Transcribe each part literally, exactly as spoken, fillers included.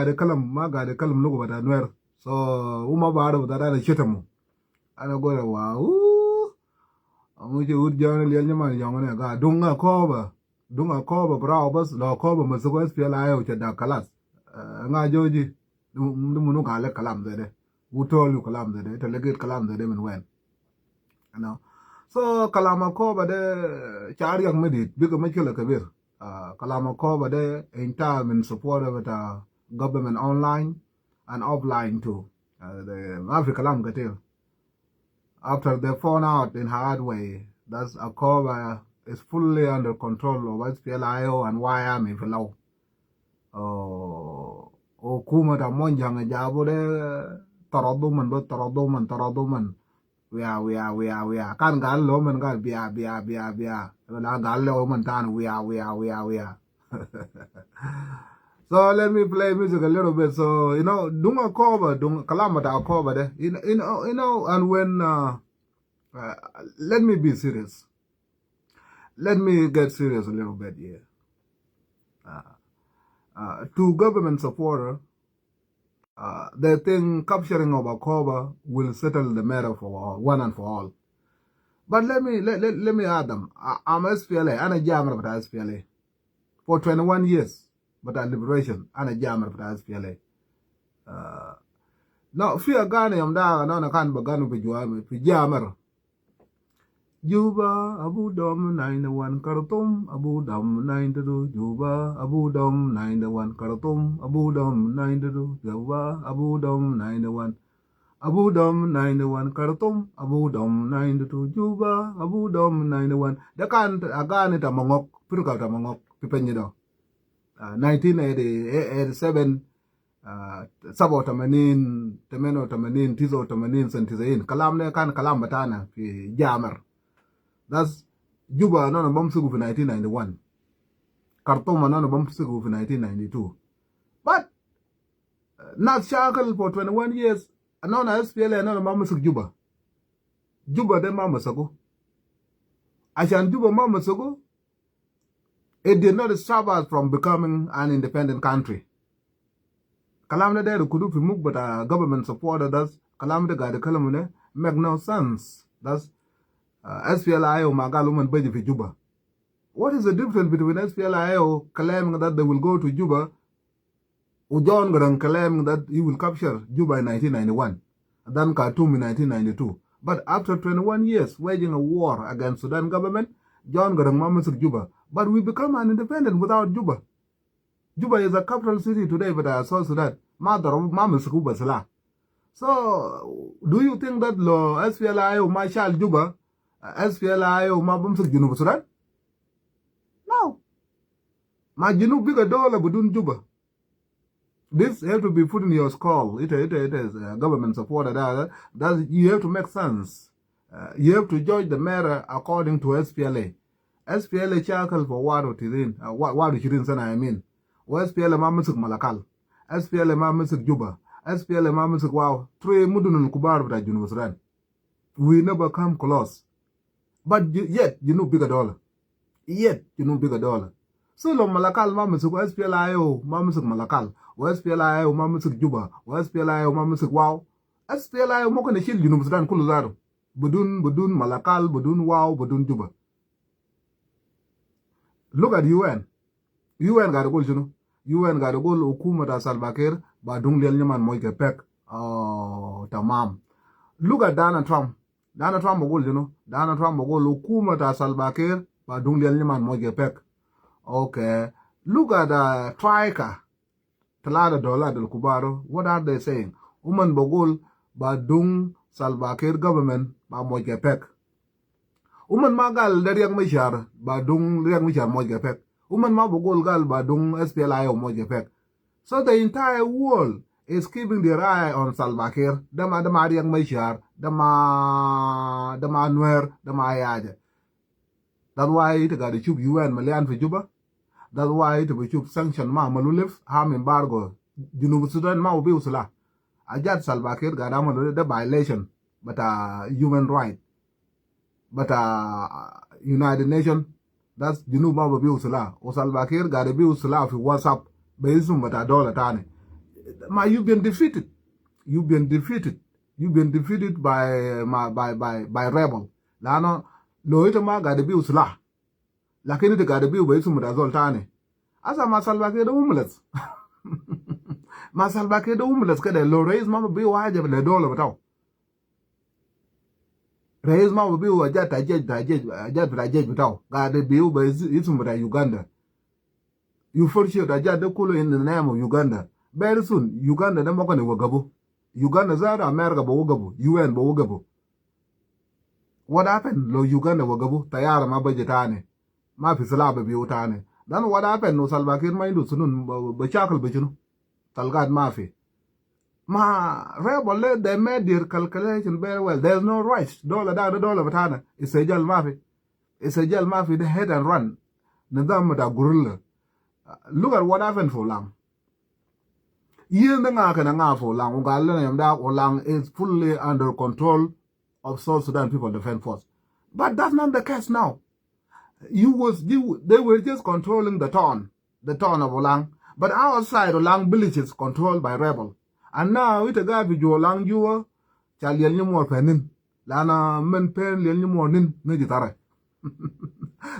Gade kalam, ma gade kalam lugu bata Nuer. So, uma baada bata dana shitamu. Ana gole wa, uu. Amu ce wut jɔni liɛl nyaman yɔŋ ne ga duŋ a kɔba. Duŋ a kɔba brao bas, lɔ kɔba masuku S P L A I O ca da kalas. Eh, ŋa joji. Dum, dum munu gale kalam zede. Who told you kalam zede? Ita legit kalam zede min wen? You know. So kalam a kɔba de ca riak mi dit, bika mashkila kabir. Ah, kalam a kɔba de inta min support bita government online and offline too. Ah, de, ma fi kalam katir. After they found out in hard way that Akoba is fully under control of S P L A I O and White Army fi Lou. Oh, hukuma ta Monjang jabu de taradu man, bas taradu man, taradu man. Wiya, wiya, wiya, wiya. Kan gal lo man gal biya, biya, biya, biya. Wala gal lo man tan wiya, wiya, wiya, wiya. So let me play music a little bit. So, you know, duŋ a kɔba, duŋ kalam ta kɔba de. You know, you know, you know, and when, uh, uh, let me be serious. Let me get serious a little bit here. Uh, uh, to government supporter, uh, they think capturing of Akoba will settle the matter for all, one and for all. But let me, let, let, let me add them. I, I'm S P L A, ana jamar bita S P L A. For twenty-one years, bita liberation, ana jamar bita S P L A. Uh, no, fi agani yom da, no, na kan baganu fi juami, fi jamar. Juba, Abu Dom ninety-one, Khartoum, Abu Dom ninety-two, Juba, Abu Dom ninety-one, Khartoum, Abu Dom ninety-two, Juba, Abu Dom ninety-one. Abu Dom ninety-one, Khartoum, Abu Dom ninety-two, Juba, Abu Dom ninety-one. De kan agani ta Mangok, firka ta Mangok, fi penyi do. Uh, nineteen eighty, eighty-seven, uh, saba wa tamanin, tamania wa tamanin, tisa wa tamanin, sana tisain. Kalam de kan kalam batana fi jamar. That's Juba, nana bamsuku fi nineteen ninety-one. Khartoum, nana bamsuku fi nineteen ninety-two. But, uh, nas shakal for twenty-one years, nana S P L A, nana ma masuk Juba. Juba de ma masaku. Ashan Juba ma masaku, it did not stop us from becoming an independent country. Kalam de dairu kudu fi muk bita government supporter das, kalam de gade kalam ne make no sense. Das, uh, S P L A I O ma gal uman baji fi Juba. What is the difference between S P L A I O claiming that they will go to Juba, u John Garang claiming that he will capture Juba in nineteen ninety-one, then Khartoum in nineteen ninety-two? But after twenty-one years waging a war against Sudan government, John Garang ma masuk Juba. But we become an independent without Juba. Juba is a capital city today bita South Sudan. Ma darabu, ma masuku bi silah. So, do you think that lo S P L A I O ma shal Juba, uh, S P L A I O ma bamsuk Junub Sudan? No. Ma Junub biga dola bidun Juba. This have to be put in your skull. It, it, it is, uh, government supporter. That, that you have to make sense. Uh, you have to judge the matter according to S P L A. S P L A shakal for wahid wa ishirin, uh, wa-, wahid wa ishirin sana, I mean. Wa S P L A ma masuk Malakal. S P L A ma masuk Juba. S P L A ma masuk Wau. Three mudun al kubar bita Junub Sudan. We never come close. But ju-, yet, Junub biga dola. Yet, Junub biga dola. So lo Malakal ma masuk, S P L A I O ma masuk Malakal, wa S P L A I O ma masuk Juba, wa S P L A I O ma masuk Wau, S P L A I O mumkin yashil Junub Sudan kulu zatu. Bidun, bidun Malakal, bidun Wau, bidun Juba. Look at U N. U N gade gul shunu? U N gade gul hukuma ta Salva Kiir ba duŋ liɛl nyaman moc kɛ pek. Oh, tamam. Look at Donald Trump. Donald Trump bi gul shunu? Donald Trump bi gul hukuma ta Salva Kiir ba duŋ liɛl nyaman moc kɛ pek. Okay. Look at, uh, Troika. Talata dola del kubar, what are they saying? Uman bi gul ba duŋ Salva Kiir government ba moc kɛ pek. Uman ma gal de Riek Machar ba duŋ Riek Machar moc kɛ pek. Uman ma bi gul gal ba duŋ S P L A I O moc kɛ pek. So the entire world is keeping their eye on Salva Kiir. De ma, de ma Riek Machar, de ma, de ma Nuer, de ma ayi haja. That's why ita gade shuf U N malian fi Juba. That's why ita bi shuf sanction ma amalu lef, arm embargo. Junub Sudan ma bi biu silah. Ajat Salva Kiir gade amalu de violation bita human right, bita United Nation. That's Junub ma bi biu silah. Wa Salva Kiir gade biu silah fi WhatsApp be isum bita dola tani. Ma, you been defeated. You been defeated. You been defeated by, ma, by, by, by rebel. Lano lo ita ma gade biu sila. Lakini ita gade biu bai sumu da zol tani. Asa ma Salva Kiir da homeless. Ma Salva Kiir da homeless kede lo rais ma biu haja le dola bitau. Rais ma biu haja ta jej, ta jej, haja ta jej bitau. Gade biu bai isu, isu ma da Uganda. You for sure da haja de kulu in the name of Uganda. Very soon, Uganda de mokone wagabu. Uganda zara America ba wagabu, U N ba wagabu. What happened? Lo Uganda wagabu, tayara ma baje tani. Ma fi sila ba biu tani. Then what happened? No Salva Kiir ma indu sunun ba, ba shakal ba shunu. Talgat ma fi. Ma rebel le, they made their calculation very well. There's no rush. Dola da, da dola bitana. It's a jail ma fi. It's a jail ma fi, the hit and run. Nizam da guerrilla. Uh, look at what happened for Lang. Yen de ŋa kɛn ŋa for Lang. Ugal le yam da Lang is fully under control of South Sudan People Defense Force. But that's not the case now. You was, you, they were just controlling the town, the town of Ulang. But outside Ulang, village is controlled by rebel. And now ita gaat fi jua Ulang jua, ca liɛl nyimuɔr pɛnin. Lana mɛn pɛn liɛl nyimuɔr nin, ŋäci tharɛ.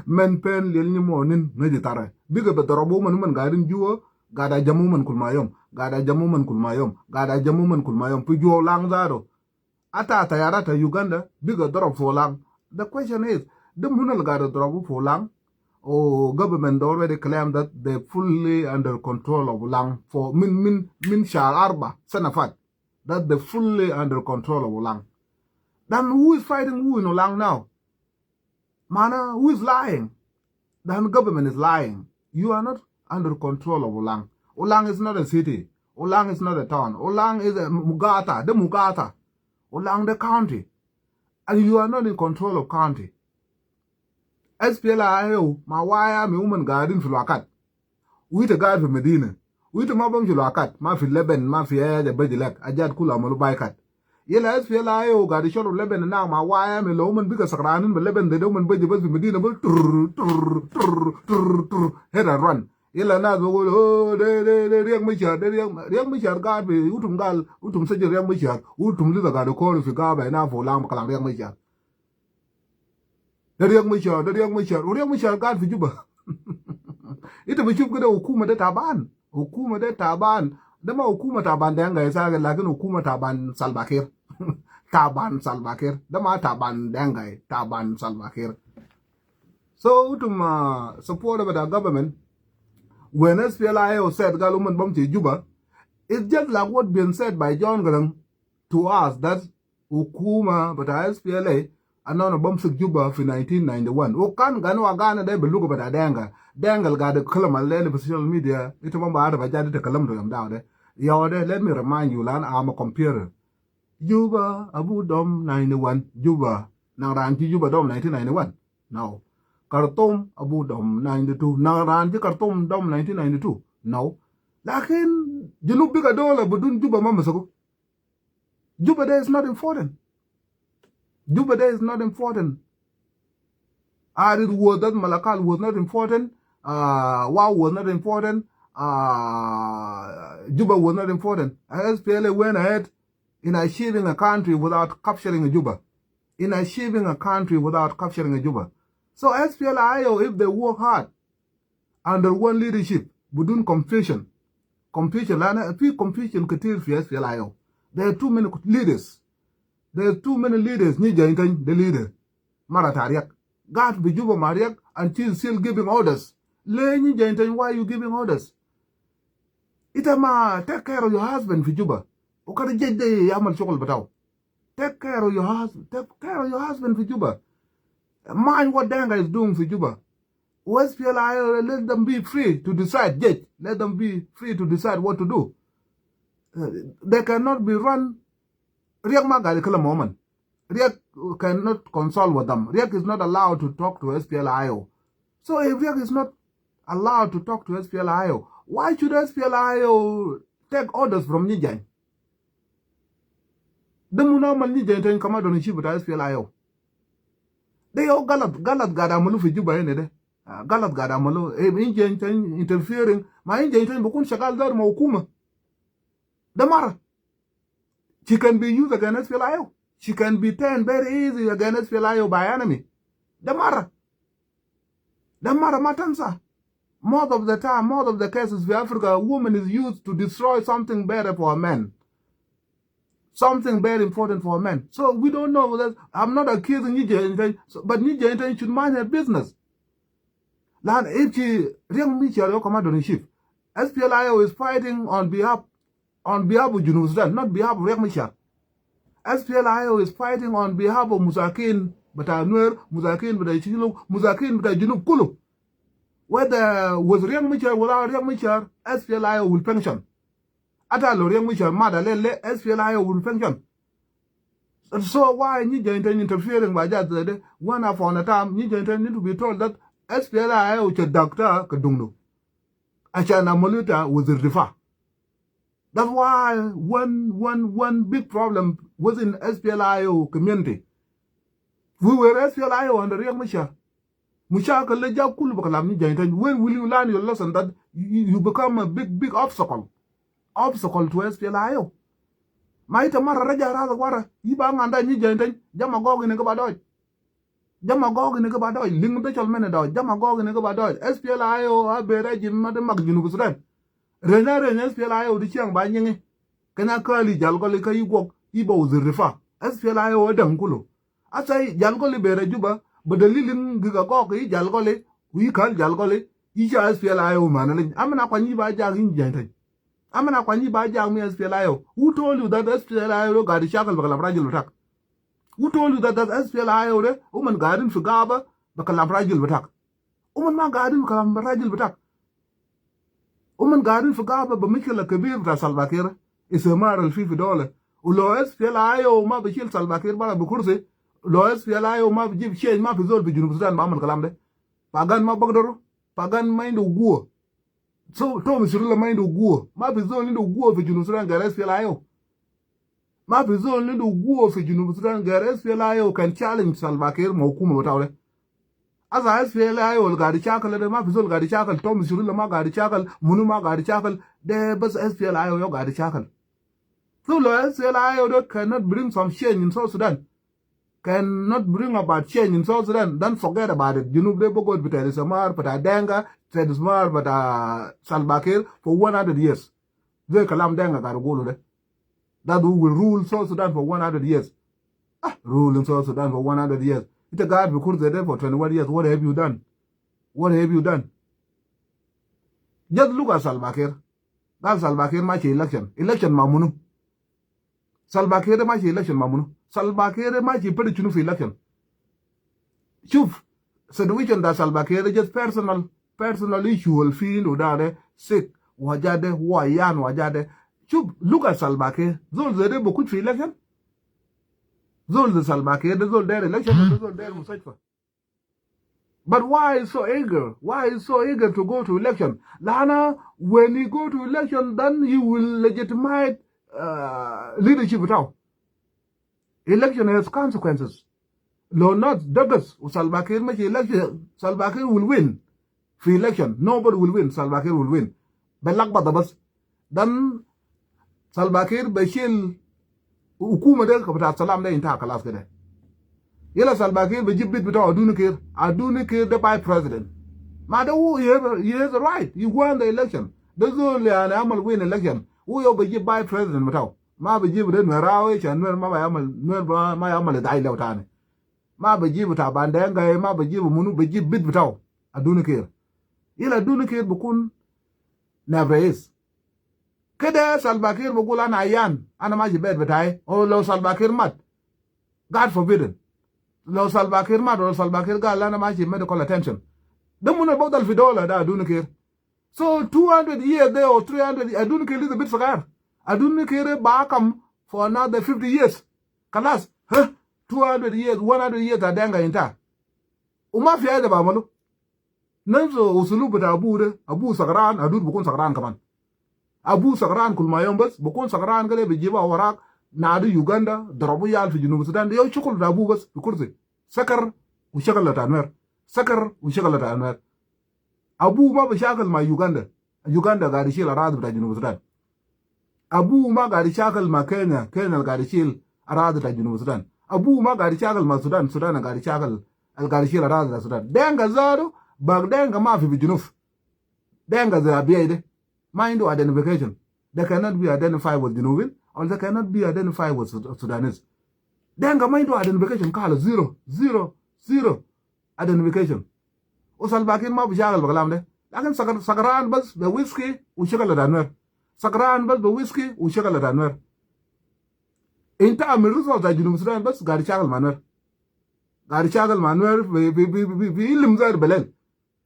Mɛn pɛn liɛl nyimuɔr nin, ŋäci tharɛ. Bigɛ bɛ dɔrɔbu mɛn, mɛn gaadin jua, gaada jamu mɛn kul ma yom, gaada jamu mɛn kul ma yom, gaada jamu mɛn kul ma yom. Fi jua Ulang zaro. Ata tayara ta Uganda, bigɛ dɔrɔb for Lang. The question is, de munu al gaada dɔrɔbu for Lang? Oh, government already claimed that they fully under control of Lang for min, min, min shahar arba sana fat. That they fully under control of Lang. Then who is fighting who in Lang now? Mana, who is lying? Then government is lying. You are not under control of Ulang. Ulang is not a city. Ulang is not a town. Ulang is a mugata, the mugata. Ulang the county. And you are not in control of county. S P L A I O, ma waya mi uman gaadin fi lwakat. Wita gaad fi Medina. Wita ma bamshi lwakat, ma fi leben, ma fi haja baji lek, hajat kulu amalu boycott. Yala S P L A I O gaad ishorbu leben na ma waya mi lo uman biga sakranin be leben de, de uman baji bas fi Medina bas, turr, turr, turr, turr, turr, hit and run. Yala nas bagul, oh, de, de, de Riek Machar, de Riek, Riek Machar gaad fi, utum gal, utum sajin Riek Machar, utum lisa gaad kol fi gaba ina fo lam kalam Riek Machar. De Riek Machar, de Riek Machar, u Riek Machar gaad fi Juba. Ita bi shuf kede hukuma de taban. Hukuma de taban. De ma hukuma taban Dengai sake, lakin hukuma taban Salva Kiir. Taban Salva Kiir. De ma taban Dengai, taban Salva Kiir. So, utum, uh, support of the government. When S P L A I O said gal uman bamshi Juba, it's just like what been said by John Garang to us, that hukuma bita S P L A, anana bamsik Juba fi nineteen ninety-one. U kan gani wa gana de bi luga bita Denga. Denga al gaad kalam al lele fi social media, ita ma baarif hajat ita kalam to yom da de. Ya de, let me remind you, lan I'm a computer. Juba, abu dom ninety-one, Juba. Naŋ ran ji Juba dom nineteen ninety-one? No. Khartoum, abu dom ninety-two. Naŋ ran ji Khartoum dom nineteen ninety-two? No. Lakin, Junub biga dola bidun Juba ma masaku. Juba de is not important. Juba de is not important. Arid was that Malakal was not important. Uh, Wau was not important. Uh, Juba was not important. S P L A went ahead in achieving a country without capturing Juba. In achieving a country without capturing Juba. So S P L A I O, if they work hard, under one leadership, bidun confusion. Confusion, lana fi confusion ketir fi S P L A I O. There are too many leaders. There are too many leaders. Nyi Jaintan, the leader. Mara ta Riek. Gaad fi Juba ma Riek, and she's still giving orders. Le Nyi Jaintan, why you giving orders? Ita ma take care of your husband fi Juba. U kede jej de yamal shugul bitau. Take care of your husband. Take care of your husband fi Juba. Mind what Denga is doing fi Juba. S P L A I O, let them be free to decide. Jej, let them be free to decide what to do. Uh, they cannot be run. Riek ma gaad kalam uman. Riek cannot consult with them. Riek is not allowed to talk to S P L A I O. So if Riek is not allowed to talk to S P L A I O, why should S P L A I O take orders from Nyi Jaintan? De munu amal Nyi Jaintan kama donation bita S P L A I O? De yau galat, galat gaad amalu fi Juba hene de. Ah, galat gaad amalu. Eh, Nyi Jaintan interfering. Ma Nyi Jaintan bikun shagal zar ma hukuma. De marra. She can be used against S P L A I O. She can be turned very easy against S P L A I O by enemy. De marra. De marra, ma tansa. Most of the time, most of the cases in Africa, a woman is used to destroy something better for a man. Something very important for a man. So we don't know that. I'm not accusing Nyi Jɛny Teny, so, but Nyi Jɛny Teny should mind her business. Lan, if she, Riek Machar, your commander in chief, S P L A I O is fighting on behalf, on behalf of Junub Sudan, not behalf of Riek Machar. S P L A I O is fighting on behalf of masakin bita Nuer, masakin bita Shuluk, masakin bita Junub kulu. Whether with Riek Machar, without Riek Machar, S P L A I O will function. Ata lo Riek Machar mat, lele, S P L A I O will function. So why Nyi Jɛny Teny interfering ba jɛ tɛɛdɛ? One upon a time, Nyi Jɛny Teny need to be told that S P L A I O cɛ da̱k ta̱a̱ kɛ duŋdu. Ashan amalu ta̱a̱ wazir difa. That's why one, one, one big problem within S P L A I O community. We were S P L A I O under Riek Machar. Mushakil de jaak kulu bɛ kalam Nyi Jɛny Teny. When will you learn your lesson that you, you become a big, big obstacle? Obstacle to S P L A I O. Ma ita marra raja rasik wara, iba ŋanda Nyi Jɛny Teny, jama gɔɔk ini kɛ ba dɔɔc. Jama gɔɔk ini kɛ ba dɔɔc, liŋ dee cɔl mɛnɛ dɔɔc, jama gɔɔk ini kɛ ba dɔɔc. S P L A I O a ben rɛy ji̱ ma dee mak Junub Sudan. Reny a reny S P L A I O di ciaŋ ba nyiŋi. Kɛn a kääli Jal Gɔli kä yi guɔk, iba wazir difa. S P L A I O a da̱ŋ kulu. Asa Jal Gɔli ben rɛy Juba, bɛ dee liŋ gi̱k a gɔɔk yi Jal Gɔli, wi̱i̱ käl Jal Gɔli, yi ca S P L A I O män a leny. Amin a kuany iba jaak Nyi Jɛny Teny. Amin a kuany iba jaak mi S P L A I O. Who told you that S P L A I O gaid shakal bɛ kalam rajil bitak? Who told you that, that S P L A I O de, uman gaidin fi gaba bɛ kalam rajil bitak? Uman ma gaidin bɛ kalam rajil bitak. Uman gaidin fi gaba bɛ mushkila kebir bita Salva Kiir. Istimrar al fi fi dola. Ulo S P L A I O ma bi shil Salva Kiir bara bi kursi. Lo S P L A I O ma bi jib change, ma fi zol fi Junub Sudan bi amal kalam de. Pagan ma bagdaru. Pagan ma indu guwa. So, Thomas Cirillo ma indu guwa. Ma fi zol indu guwa fi Junub Sudan gair S P L A I O. Ma fi zol indu guwa fi Junub Sudan gair S P L A I O can challenge Salva Kiir ma hukuma bitau de. Asa S P L A I O al gaid shakal de, ma fi zol gaid shakal, Thomas Cirillo ma gaid shakal, munu ma gaid shakal, de bas S P L A I O yau gaid shakal. So lo S P L A I O de cannot bring some change in South Sudan, cannot bring about change in South Sudan, then forget about it. Junub de bogod bita Samar, bita Denga, bita Samar, bita Salva Kiir for one hundred years. Zai kalam Denga gaid gulu de. That we will rule South Sudan for one hundred years. Ah, ruling South Sudan for one hundred years. Ita gaid fi kursi de for twenty-one years. What have you done? What have you done? Just look at Salva Kiir. Gal Salva Kiir mashi election. Election ma munu? Salva Kiir mashi election ma munu? Salva Kiir mashi pedi shunu fi election? Shuf, situation ta Salva Kiir just personal, personal issue al fi indu da de, sick, wa ja de, wa yan, wa ja de. Shuf, look at Salva Kiir. Zol zai de bi kush fi election? Zol zai Salva Kiir de zol der election, de zol der mustashfa. But why is so eager? Why is so eager to go to election? Lana, when he go to election, then he will legitimize, uh, leadership bitau. Election has consequences. Lo nas dagas u Salva Kiir mashi election, Salva Kiir will win fi election. Nobody will win. Salva Kiir will win. Bi lagbada bas. Then Salva Kiir bi shil hukuma de, ka bita salam de inta kalas kede. Yala Salva Kiir bi jib bit bitau Aduni Kiir. Aduni Kiir de vice president. Ma de hu, he have, he has a right. He won the election. De zol yani amal win election. Hu yau bi jib vice president bitau. Ma bi jib de Nuer awe, shan Nuer ma bi amal, Nuer ma, ma amal dai lew tani. Ma bi jib bita Bandeng, ma bi jib munu, bi jib bit bitau Aduni Kiir. Yala Aduni Kiir bi kun naib rais. Kede Salva Kiir bi gul ana ayan, ana mashi bet bitai. O lo Salva Kiir mat, God forbidden. Lo Salva Kiir mat, lo Salva Kiir gal ana mashi medical attention. De munu bi fadal fi dola de Aduni Kiir? So two hundred years de or three hundred, Aduni Kiir is a bit sagar. Aduni Kiir bi hakum for another fifty years. Kalas, ha? Two hundred years, one hundred years ta Denga inta. U ma fi haja bi amalu. Nafsu usulub bita abu de, abu sagran, Adut bi kun sagran kaman. Abu sagran kul ma yom bas, bi kun sagran kede bi jibu warak, nadu Uganda, darabu yal fi Junub Sudan, de yau shukul bita abu bas, fi kursi. Sakar u shakal ta Nuer. Sakar u shakal ta Nuer. Abu ma bi shakal ma Uganda. Uganda gaid shil aradi bita Junub Sudan. Abu ma gari shakal ma Kenya, Kenya al gari shil aradi ta Junub Sudan. Abu ma gari shakal ma Sudan, Sudan al gari shakal, al gari shil aradi ta Sudan. Denga zaru, bak Denga ma fi bi Junub. Denga zai Abiy de. Ma indu identification. They cannot be identified with Junubin, or they cannot be identified with Sud-, Sudanese. Denga ma indu identification, kala zero, zero, zero. Identification. U Salva Kiir ma bi shakal bi kalam de. Lakin sakar-, sakaran bas be whisky u shakal ta Nuer. Sakaran bas be whisky u shakal ta Nuer. Inta amir resource ta Junub Sudan bas gari shakal ma Nuer. Gari shakal ma Nuer bi, bi, bi, bi, bi ilim zar belel.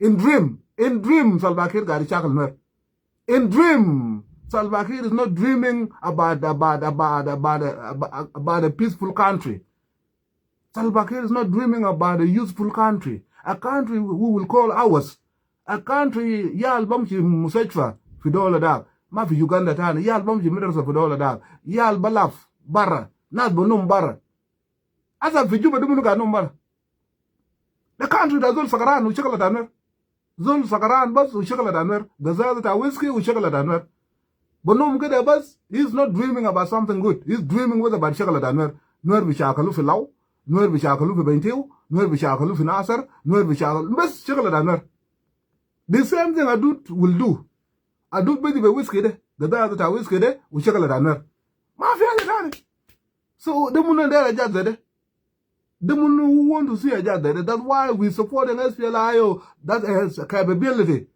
In dream, in dream, Salva Kiir gari shakal Nuer. In dream, Salva Kiir is not dreaming about, about, about, about, about, about a peaceful country. Salva Kiir is not dreaming about a useful country, a country we will call ours, a country yal bamshi mustashfa fi dola da, ma fi Uganda tani, yal bamshi madrasa fi dola da, yal balaf bara, nas banum bara. Asa fi Juba de munu ga num bara? The country da zol sakaran u shakal ta Nuer. Zol sakaran bas u shakal ta Nuer. Gazaza ta whisky u shakal ta Nuer. Banum kede bas, he's not dreaming about something good. He's dreaming with about shakal ta Nuer. Nuer bi shakalu fi Law, Nuer bi shakalu fi Bentiu, Nuer bi shakalu fi Nasir, Nuer bi shakalu, bas shakal ta Nuer. The same thing Adut will do. Adut biji be whisky de, gazaza ta whisky de, u shakal ta Nuer. Ma fi haja tani. So, de munu dera jat de. De munu who want to see a jat de. That's why we supporting S P L I O that has a capability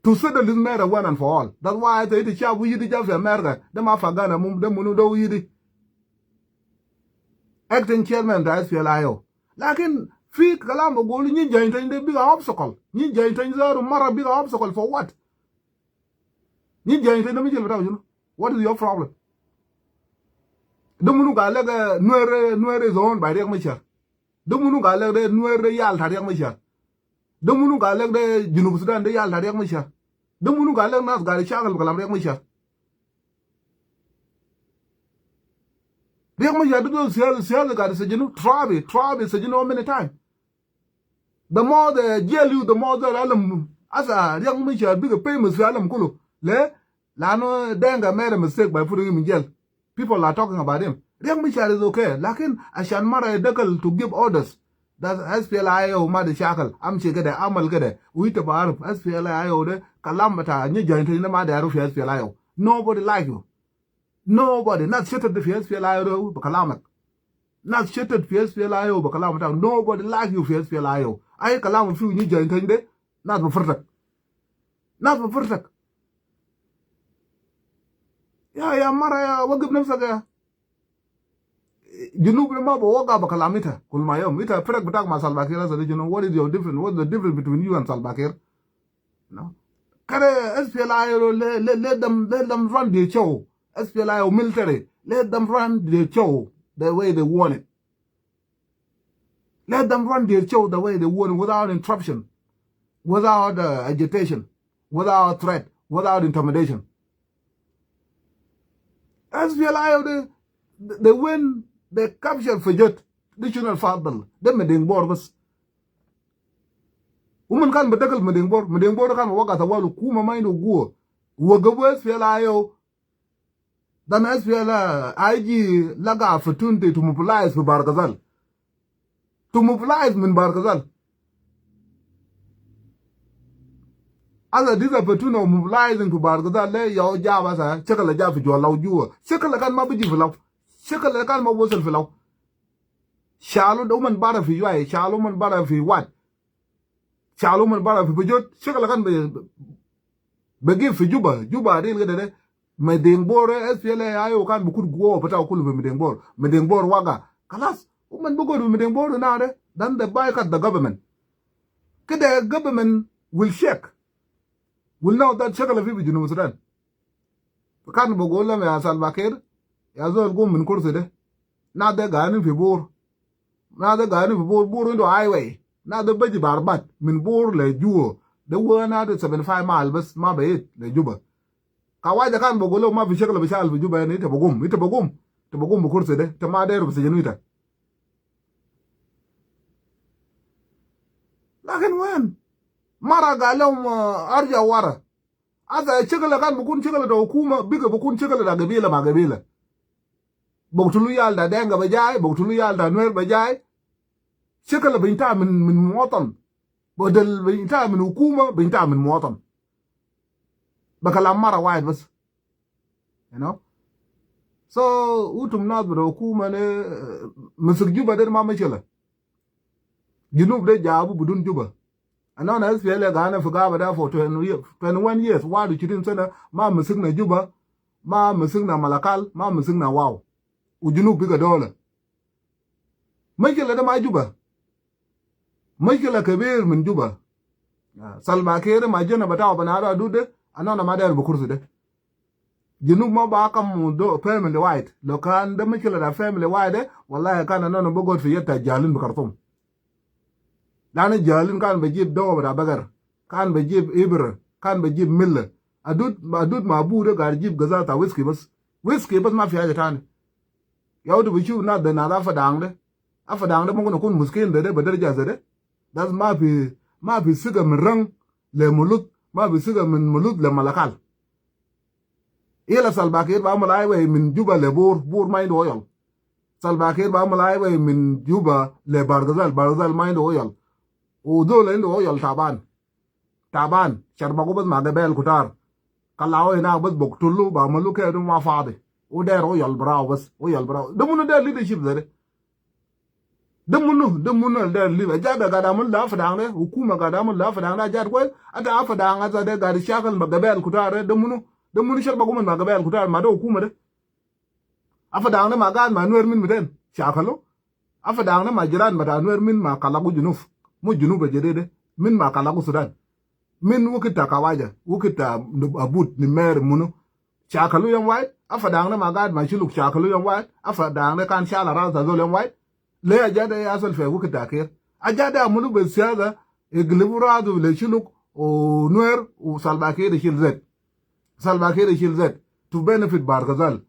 to settle this matter one and for all. That's why I say, ita shab yidi ja fi America, de ma fagana mum, de munu de yidi. Acting chairman ta S P L I O. Lakin fi kalam bagulu nyi jaintan de biga obstacle. Nyi jaintan zaru mara biga obstacle for what? Nyi jaintan de mijil bita shunu? What is your problem? De munu ga lek, eh, Nuer, Nuer is owned by Riek Machar? De munu ga lek de Nuer de yal ta Riek Machar? De munu ga lek de Junub Sudan de yal ta Riek Machar? De munu ga lek nas gari shakal bi kalam Riek Machar? Riek Machar de zol siyasa, siyasa gari sijinu, Turabi, Turabi sijinu how many time? The more they jail you, the more they alam. Asa Riek Machar biga famous fi alam kulu. Le, lanu Denga made a mistake by putting him in jail. People are talking about him. Riek Machar is okay. Lakin ashan mara dakal to give orders that S P L I O ma de shakal, amshi kede, amal kede. Ita baruf S P L I O de kalam bita nyi jaintan de ma daru fi S P L I O. Nobody like you. Nobody. Nas shatat de fi S P L I O de bi kalamak. Nas shatat fi S P L I O bi kalam bita. Nobody like you fi S P L I O. Ay kalam fi nyi jaintan de, nas bi firtak. Nas bi firtak. Ya, ya mara ya, wagif nafsak ya. Junub ma bi waga bi kalam ita kul ma yom. Ita firak bitak ma Salva Kiir asa de shunu? What is your difference? What's the difference between you and Salva Kiir? No. Kede S P L I O, let, let, let them, let them run their show. S P L I O military, let them run their show the way they want it. Let them run their show the way they want it, without interruption, without, uh, agitation, without threat, without intimidation. S P L I O de, they win, they capture Pajot. De shunu al fadal? De Madinga Bor bas. Uman kan bi dakal Madinga Bor, Madinga Bor kan bi waga tawali, hukuma ma indu guwa. Wagabu S P L I O. Dan S P L I O, I G laga opportunity to mobilize fi Bahr el Ghazal. To mobilize min Bahr el Ghazal. Asa this opportunity of mobilizing fi Bahr el Ghazal de, ya jab asa, shakal jab fi juwa Law juwa. Shakal kan ma biji fi Law. Shakal kan ma wasal fi Law. Shalu de uman bara fi Yuai, shalu uman bara fi Wad. Shalu uman bara fi Pajot, shakal kan bi, bi gif fi Juba, Juba adil kede de. Madinga Bor, S P L I O kan bi kut guwa bita kulu fi Madinga Bor. Madinga Bor waga. Kalas, uman bi guwa fi Madinga Bor na de, then they boycott the government. Kede government will shake. Will know that shakal fi bi Junub Sudan. Kan bi gul lom ya Salva Kiir, ya zol gum min kursi de. Nas de gani fi Bor. Nas de gani fi Bor, Bor indu highway. Nas de baji bi arabat min Bor le juwa. De wa nas de seventy five mile bas, ma baid le Juba. Kawaja kan bi gul lom ma fi shakal bi shakal fi Juba, yani ita bi gum, ita bi gum, ita bi gum bi kursi de, ita ma deru bi sijinu ita. Lakin wen? Mara gal lom, uh, arja wara. Asa cäkɛlɛ kan bikun cäkɛlɛ ta hukuma, bikɛ bikun cäkɛlɛ ta gabila ma gabila. Bok tulu yal ta Dɛŋgɛ bɛ jay, bok tulu yal ta Nuer bɛ jay. Cäkɛlɛ bin ta min, min muwatin. Bok dal bin ta min hukuma, bin ta min muwatin. Bɛ kalam mara wahid bas. You know? So, utum nas bita hukuma ne, eh, masik Juba de ma mashkila. Junub de jabu bidun Juba. Anɔn S P L A gana fi gaba da for twenty years, twenty-one years, wahid wa ishirin sana, ma masikna Juba, ma masikna Malakal, ma masikna Wau. U Junub biga dola. Mashkila de ma Juba. Mashkila kebir min Juba. Ah, Salva Kiir ma jana bita wa bana da dude, anɔn ma der bi kursi de. Junub ma ba kam do family wahid. Lo kan de mashkila ta family wahid de, wallahi kan anɔn bi got fi yet ta jalin bi Khartoum. Lanu jalin kan bi jib dawa bita bagar, kan bi jib ibra, kan bi jib milla. Adud, adud ma abu de gaid jib gaza ta whisky bas. Whisky bas, ma fi haja tani. Yau du bi shuf nas de, nas Afadaŋ de. Afadaŋ de mumkin ikun miskin de, de bi daraja ze de. Das ma fi, ma fi siga min Rang le Mulud, ma fi siga min Mulud le Malakal. Ila Salva Kiir bi amul highway min Juba le Bor, Bor ma indu oil. Salva Kiir bi amul highway min Juba le Bahr el Ghazal, Bahr el Ghazal ma indu oil. U zol indu oil taban. Taban, sharbagu bas ma gabel kutar. Kalawo hinak bas, bok tulu, bi amalu kefu ma fadi. U der oil bira bas, oil bira. De munu der leadership ze de? De munu, de munu al der leader? Ajat de gaid amul la Afadaŋ de, hukuma gaid amul la Afadaŋ de, ajat kwes. Ata Afadaŋ ata de gaid shakal ma gabel kutar de, de munu? De munu sharbagu ma gabel kutar, ma de hukuma de? Afadaŋ de ma gaid ma Nuer min miten shakalu? Afadaŋ de ma jiran bita Nuer min ma kalagu Junub? Mu Junub jadid de, min ma kalagu Sudan? Min wakit ta Kawaja, wakit ta Abut, Nimer, munu? Shakalu yom wahid? Afadaŋ de ma gaid ma Shuluk shakalu yom wahid? Afadaŋ de kan shala ras ta zol yom wahid? Le ajat de ya hasal fi wakit ta Kiir? Ajat de amulu be siyasa, iglibu rasu le Shuluk u Nuer, u Salva Kiir shil zet. Salva Kiir shil zet to benefit Bahr el Ghazal.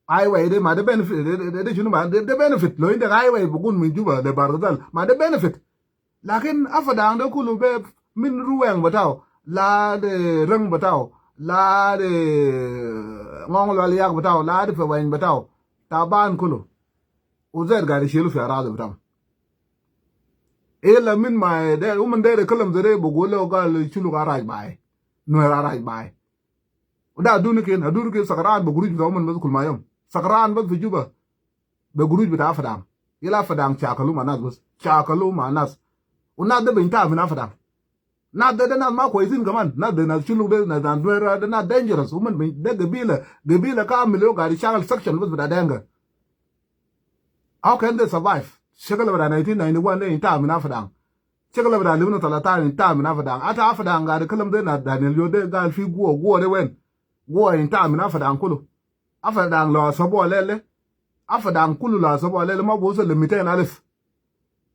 Highway de ma de benefit, de, de, de, de shunu ma de, de benefit? Lo indak highway bi gun min Juba le Bahr el Ghazal, ma de benefit? Lakin Afadaŋ de kulu be min Ruweng bitao, la de Rang bitao, la de Ŋɔŋ Lual Yak bitao, la de Feweny bitao, taban kulu. U zet gaid shilu fi aradi bitam. Ila min ma de, uman de kalam ze de, bi gulu gal Shuluk araj bai, Nuer araj bai. U da aduni ken, aduni ken sakran be guruj bita uman bas kul ma yom. Sakran bas fi Juba be guruj bita Afadaŋ. Ila Afadaŋ shakalu ma nas bas, shakalu ma nas. U nas de bi inta min Afadaŋ. Nas de, de nas ma kwesin kaman. Nas de nas Shuluk de, nas, nas Nuer de, nas dangerous. Uman bi, de gabila, gabila kamil yom gaid shakal section bas bita Dinka. How can they survive? Shakal bita nineteen ninety-one de inta min Afadaŋ. Shakal bita libna talatan inta min Afadaŋ. Ata Afadaŋ gaid kalam de, nas Daniel Yod de gal fi guwa, guwa de wen? Guwa inta min Afadaŋ kulu. Afadaŋ lo asabu alele. Afadaŋ kulu lo asabu alele ma bi wasal le miten alif.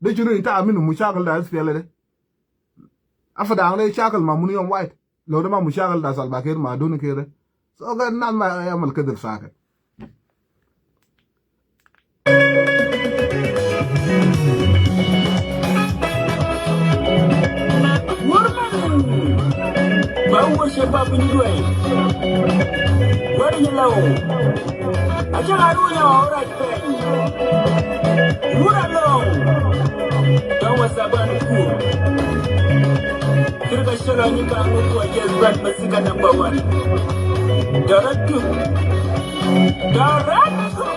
De shunu inta min mushakil ta S P L A de? Afadaŋ de shakil ma munu yom wahid? Lo de ma mushakil ta Salva Kiir ma aduni kede? So kan nas ma yamal kede sakit. Wurman, ba wur shabab ni duai. Wari ni lau. Aja aru ya ora pen. Wura long. Dawa saban kur. Tirka shala ni ka ngu kwa yes, rat masika number one. Daratu. Daratu.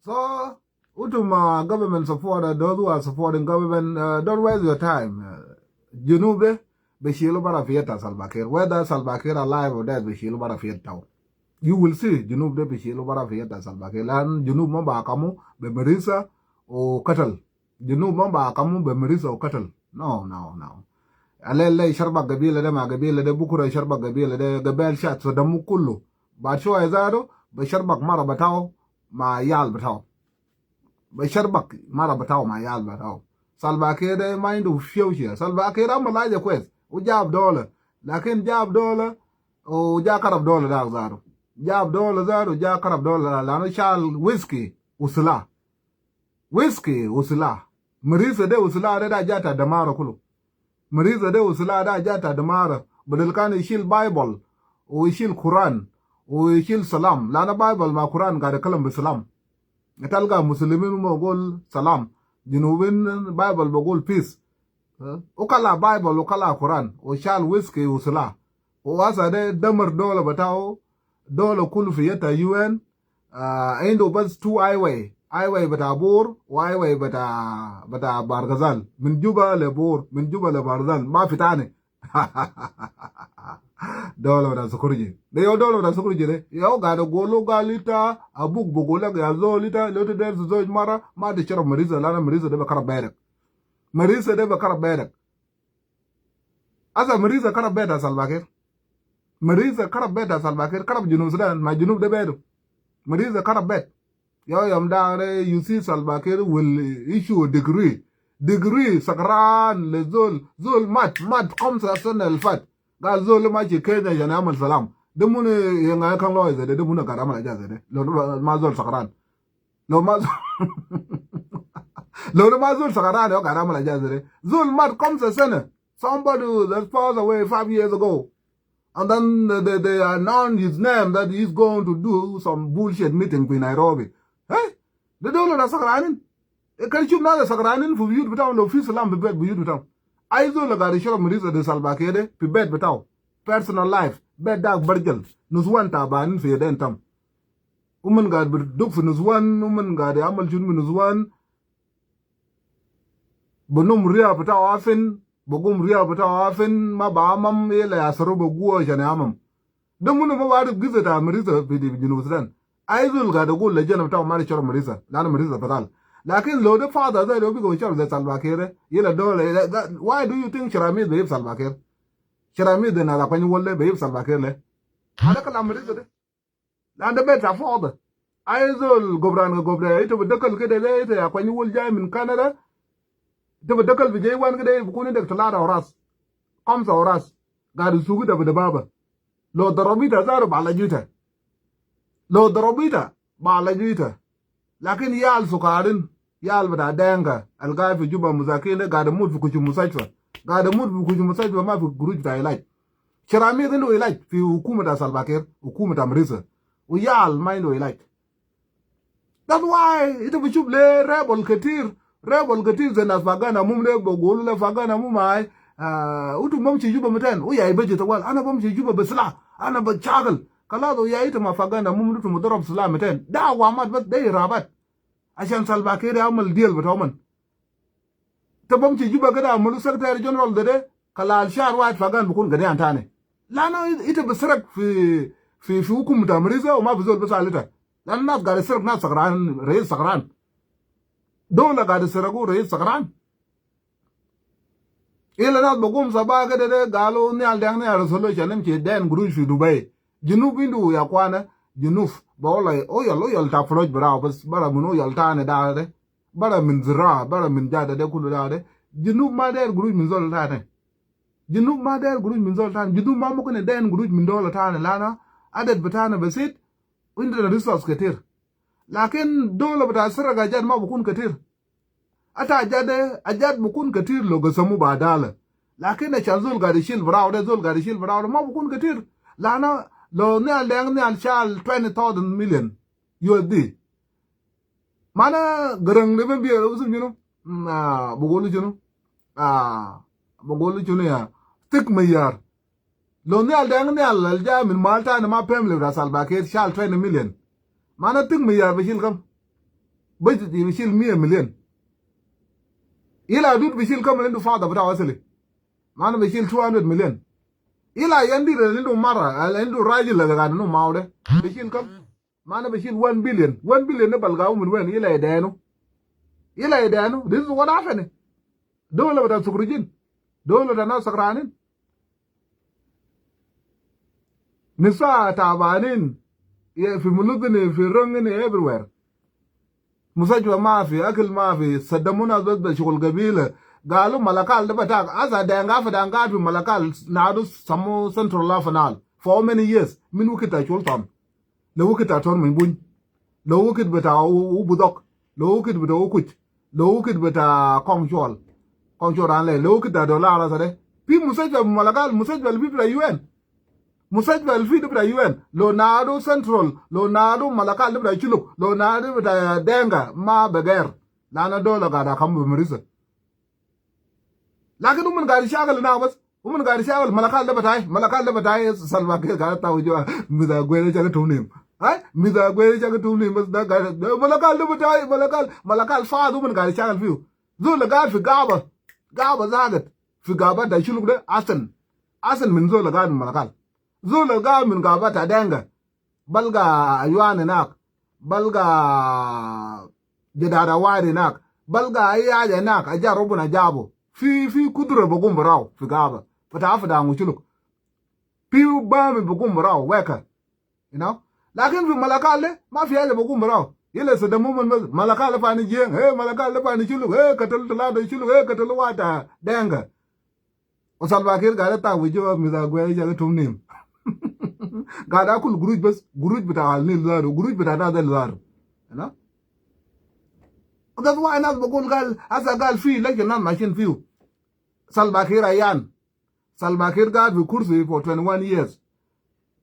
So, utum, uh, government supporter, those who are supporting government, uh, don't waste your time. Uh, Junub de, bɛ shilu bara fi yetta Salva Kiir. Whether Salva Kiir alive or dead, bɛ shilu bara fi yetta. You will see, Junub de bɛ shilu bara fi yetta Salva Kiir. Lan Junub ma ba kamu, bɛ marisa, o katal. Junub ma ba kamu, bɛ marisa, o katal. No, no, no. Alele sharbak gabila de ma gabila de, bukura sharbak gabila de, gabel shat, so damu kullu. Ba shoya zado, bɛ sharbak mara batao, ma yal batao. Bɛ sharbak mara batao ma yal batao. Salva Kiir de ma indu future. Salva Kiir amal haja kwes. U jab dola. Lakin jab dola, u ja karab dola da zado. Jab dola zado, u ja karab dola, lanu shal wiski u sila. Wiski u sila. Marisa de u sila de, da ja ta damara kulu. Marisa de u sila da ja ta damara. Badal kan ishil Bible, u ishil Quran, u ishil salam. Lana Bible ma Quran gade kalam bi salam. Talga muslimin ma gol salam. Junubin Bible ba gol peace. Eh? U kala Bible, u kala Quran, u shal wiski u sila. U wasa de damar dola batao, dola kulu fi yetta U N. Ah, indu bas two highway. Highway bata Bor, u highway bata, bata Bargazal. Min Juba le Bor, min Juba le Bargazal. Ma fi tani. Dola bata security. De yo dola bata security de. Yo gade golo gal ita, abuk bogolak ya zol ita, lo te der zoj mara, ma de sharab marisa, lana marisa de ba karab berek. Marisa de ba karab berek. Asa marisa karab bet a Salva Kiir. Marisa karab bet a Salva Kiir. Karab Junub Sudan, ma Junub de bedu. Marisa karab bet. Yo, yom dare, you see Salva Kiir will issue a decree. Decree sakran le zol, zol mat, mat khamsa sana al fat. Gal zol ma chi Kenya yan amal salam. De munu yanga kan lo zede, de munu gad amal haja zede. Lo ma zol sakran. Lo ma zol, lo ma zol sakran yo gad amal haja zede. Zol mat khamsa sana. Somebody that passed away five years ago. And then they, they, they announce his name that he's going to do some bullshit meeting in Nairobi. Eh? De dolo da sakranin. E kan shuf nas sakranin fi biyut bitao, lo fi salam fi bet biyut bitao. Ai zol gad yisharab marisa de Salva Kiir de fi bet bitao. Personal life. Bet dak barjal. Nuswan tabanin fi yeden tam. Uman gad biduk fi nuswan, uman gad yamal shunu min nuswan. Banum riya bitao afin, bagum riya bitao afin, ma ba amam, yala yasaru ba guwa shan amam. De munu ma barif giza ta marisa fi di Junub Sudan. Ai zol gad gul le jana bitao ma de sharab marisa, lana marisa batal. Lakin lo de fada zai lo bigo sharab zai Salva Kiir de, yala dole, that, that, why do you think Sharamid bejib Salva Kiir? Sharamid de na la kwany wole bejib Salva Kiir le. Hada kalam marisa de. Lan de bet ta fada. Ai zol gobran ga gobran, ita bi dakal kede le, ita ya kwany wol jai min Canada. Ita bi dakal bi jai wan kede, bikun indak talata oras. Khamsa oras. Gad sugu ita bi dababa. Lo darabita zaru ba la juta. Lo darabita ba la juta. Lakin yal sukarin, yal bita Denka, al gaid fi Juba musakin de, gad mut fi kuchu mustashfa. Gad mut fi kuchu mustashfa, ma fi guruj bita ilaj. Sharamid indu ilaj fi hukuma ta Salva Kiir, hukuma ta marisa. U yal ma indu ilaj. That's why ita bi shuf le rebel ketir, rebel ketir zai nas Fagan Amum de, bagulu le Fagan Amum ai, ah, utu bamshi Juba miten, u ya beji tawal, ana bamshi Juba be sila, ana bashakal. Kalas, u ya ita ma Fagan Amum, utu mudarab sila miten. Da awamat bas, de irabat. Ashan Salva Kiir amal deal bitao man. Ita bamshi Juba kede amalu Secretary General de de, kalas shar wahid Fagan bikun gade yan tani. Lanu it-, ita bi sarak fi, fi, fi hukum ta Marisa, wa ma fi zol bi sal ita. Lanu nas gad yisiruk nas sakaran, rais sakaran. Dawla gad yisiruk rais sakaran. Ila nas bi gum saba kede de galu Nial Deng Nial resolution imshi dayin gurush fi Dubai. Junub indu ya kwana, Junub. Bi wala oyal, oyal ta floj bira bas, bara min oyal tani da de. Bara min zira, bara min jada de kulu da de. Junub ma dair gurush min zol tani. Junub ma dair gurush min zol tani. Junub ma mumkin dair gurush min dawla tani. Lanu adad bitana basit, wa indana resource ketir. Lakin dawla bita sirika jad ma bikun ketir. Ata jad de, ajad bikun ketir lo gasamu badala. Lakin ashan zol gad yishil birawu de, zol gad yishil birawu de, ma bikun ketir. Lanu lo Nial Deng Nial shal twenty thousand million U S D. Mana Garang de ben biya usum shunu? Mm, ah, bugulu shunu? Ah, bugulu shunu ya? Tik mayar. Lo Nial Deng Nial al ja min mal tani ma family bita Salva Kiir shal twenty million. Mana Tik Mayar bishil kam? Bishil mia million. Ila Adut bishil kam indu fada bita wasili? Mana bishil two hundred million. Ila yandi la indu mara, al indu rajil la gad nu mau de. Bishil kam? Mana bishil one billion. One billion de balgawu min wen? Ila idenu. Ila idenu. This is what happening. Dawla bita sukrijin. Dawla bita nas sakranin. Nisa tabanin, ya fi muludini, fi rongini, everywhere. Mustashfa ma fi, akil ma fi, saddamu nas bas be shugul gabila. Galu Malakal de bitak, asa Deng fi, Deng fi Malakal, nadu samu Central la fi Nile. For how many years? Min wikit ta Chol Thon. Le wikit ta Thon Many Buny. Lo wikit bita u, u Budok. Lo wikit bita u Kuc. Lo wikit bita Kong Chol. Kong Chol ran le. Lo wikit ta dola rasa de. Fi mustashfa Malakal, mustashfa al fi bita U N. Mustashfa al fi de bita U N. Lo nadu Central, lo nadu Malakal de bita Shuluk, lo nadu bita Denga, ma beger. Lanu dawla gad akam be Marisa. Lakin uman gad shagil na bas. Uman gad shagil Malakal de bitai, Malakal de bitai, Salva Kiir gad ta wuju. Miza gwele chaga tumnim. Ai, miza gwele chaga tumnim bas da gad, Malakal de bitai, Malakal, Malakal fad uman gad shagil fiu. Zol gad fi gaba, gaba zagat. Fi gaba ta Shuluk de asan. Asan min zol gad Malakal. Zol gad min gaba ta Denga. Balga aywan hinak, balga jadada wadi hinak, balga ay haja hinak, aja Rabbuna jabu. Fi, fi kudra bigum baraw fi gaba. Fata, fata ngu Shuluk. Fi bami bigum baraw weka. You know? Lakin fi Malakal de, ma fi haja bigum baraw. Yala saddamu min bas, Malakal fani Jieng, hey, Malakal fani Shuluk, hey, katal talata Shuluk, hey, katal wata Denga. Wa Salva Kiir gad ta wuju, miza gwele chaga tumnim. Gad akul gurush bas, gurush bita Al Nil zaru, gurush bita nas del zaru. You know? That's why nas bigul gal, asa gal fi election nas mashin fiu. Salva Kiir ayan. Salva Kiir gad fi kursi for twenty-one years.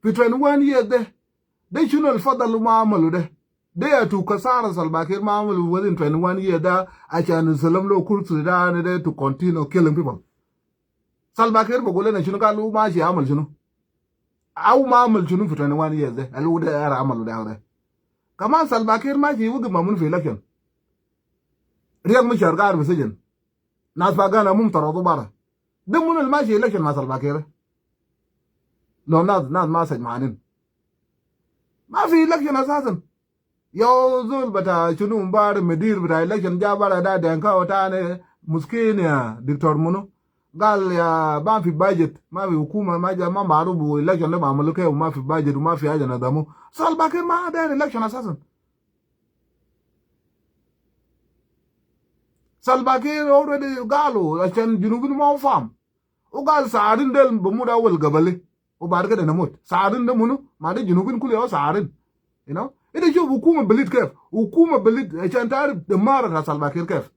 Fi twenty-one years de, de shunu al fadal ma amalu de? De yatu kasara Salva Kiir ma amalu within twenty-one years de, ashan salam lo kursi de, and de to continue killing people. Salva Kiir bigul lena shunu, gal u mashi amal shunu? Au ma amal shunu fi twenty-one years de? Al u de ara amalu de, ara. Kaman Salva Kiir mashi wigif ma munu fi election. Riek Machar gad fi sijin. Nas Pagana mum taradu bara. De munu al mashi election ma Salva Kiir? Lo nas, nas ma sajmanin. Ma fi election asasan. Yau zol bita shunu mbar mudir bita election ja bara da Denka wa tani muskin ya Doctor munu. Gal ya ma fi budget, ma fi hukuma, ma ja, ma marufu election de ma amalu kef, ma fi budget, ma fi haja nazamu. Salva Kiir ma dair election asasan. Salva Kiir already galu, ashan Junubin ma fam. U gal saarin del bamut awal gabali. U baad kede namut. Saarin de munu? Ma de Junubin kulu yau saarin. You know? Ita shuf hukuma belit kef. Hukuma belit, ashan tarif de mara ta Salva Kiir kef.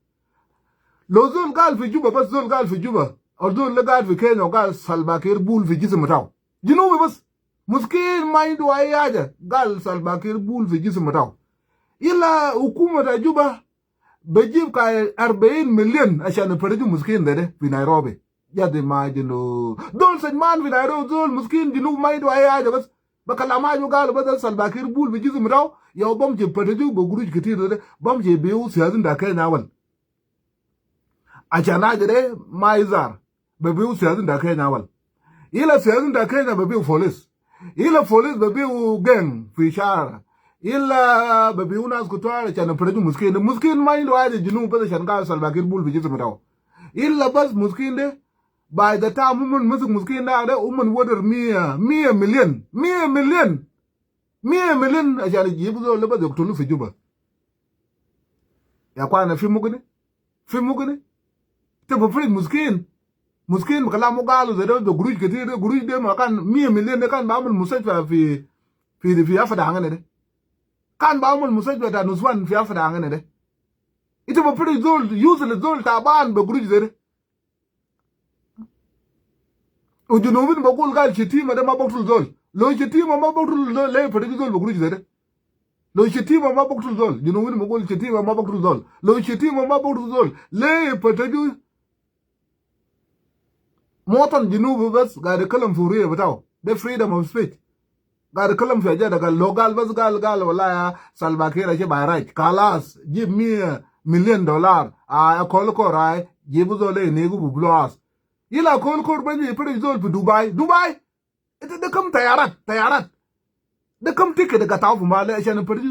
Lo zol gal fi Juba, bas zol gal fi Juba, o zol le gal fi Kenya, gal Salva Kiir bul fi jisim bitau. Junubi bas. Muskin ma indu ay haja, gal Salva Kiir bul fi jisim bitau. Ila hukuma ta Juba bejib ka arbain million ashan ifariju muskin de, de fi Nairobi. Jadi ma jinu. Zol sajman fi Nairobi, zol muskin Junub ma indu ay haja bas. Be kalam haja gal bas Salva Kiir bul fi jisim bitau. Yau bamshi ifariju be gurush ketir de, bamshi biu siyasin ta Kenya awal. Ashan haja de ma izar. Be biu siyasin ta Kenya awal. Ila siyasin ta Kenya be biu police. Ila police bɛ biu geng fi shara. Ila bɛ biu nas kutuar can protect muskin. Muskin ma indu haja Junub bas can gal Salva Kiir bul fi jism bitaw. Ila bas muskin de, by the time uman masik muskin da de, uman water mia, mia million, mia million, mia million, acan jibu zol de bas yaktulu fi Juba. Ya kwana, fi mukini? Fi mukini? Te bafrij muskin. Muskin bi kalam galu zede, be guruj ketir de, guruj de ma kan mia million de kan bamul mustashfa fi, fi, fi afada angene de. Kan bamul mustashfa ta nuswan fi afada angene de. Ita bafrij zol, useless zol taban be guruj zede. U Junubin bagul gal shetima de ma baktul zol. Lo shetima ma baktul zol, le protect zol be guruj zede. Lo shetima ma baktul zol. Junubin bagul shetima ma baktul zol. Lo shetima ma baktul zol, le protect. Muwatan Junubi bas gad kalam fi hurriya bitaw. De freedom of speech. Gad kalam fi haja de gal, lo gal bas gal, gal wala ya Salva Kiir aje by right. Kalas, jib mia million dollar. Ay, a Kolkor ay, jibu zol de nigu bu blow us. Ila Kolkor bas protect zol fi Dubai. Dubai. Ita de kam tayarat, tayarat. De kam ticket de gataw fi male acan protect